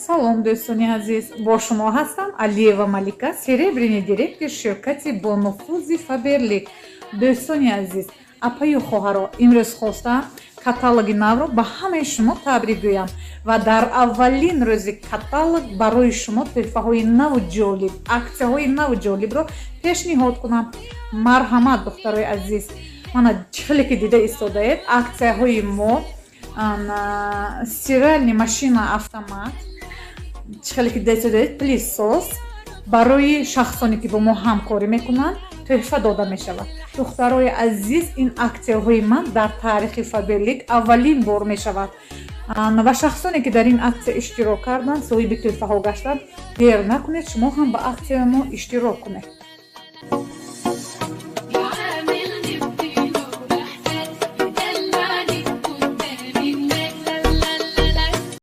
Салом, дӯстони азиз! Бо шумо ҳастам Алиева Малика, серебряный директор ширкати бонуфузи «Фаберлик». Дӯстони азиз, апаю хоҳаро, имрӯз хостам каталоги навро ба ҳамаи шумо табрик гӯям ва дар аввалин рӯзи каталог барои шумо тӯҳфаҳои наву ҷолиб, аксияҳои наву ҷолибро пешниҳод кунам. Марҳамат, духтарои азиз, мана чӣ хеле ки дида истодаед, аксияҳои мо: стиральный машина автомат, чӣ хеле ки дида истодаед, пылесос барои шахсоне, ки бо мо ҳамкорӣ мекунанд, тӯҳфа дода мешавад. Духтарои азиз, ин аксияҳои ман дар таърихи «Фаберлик» аввалин бор мешавад ва шахсоне, ки дар ин аксия иштирок карданд, соҳиби тӯҳфаҳо гаштанд. Дер накунед, шумо ҳам ба аксияи мо иштирок кунед.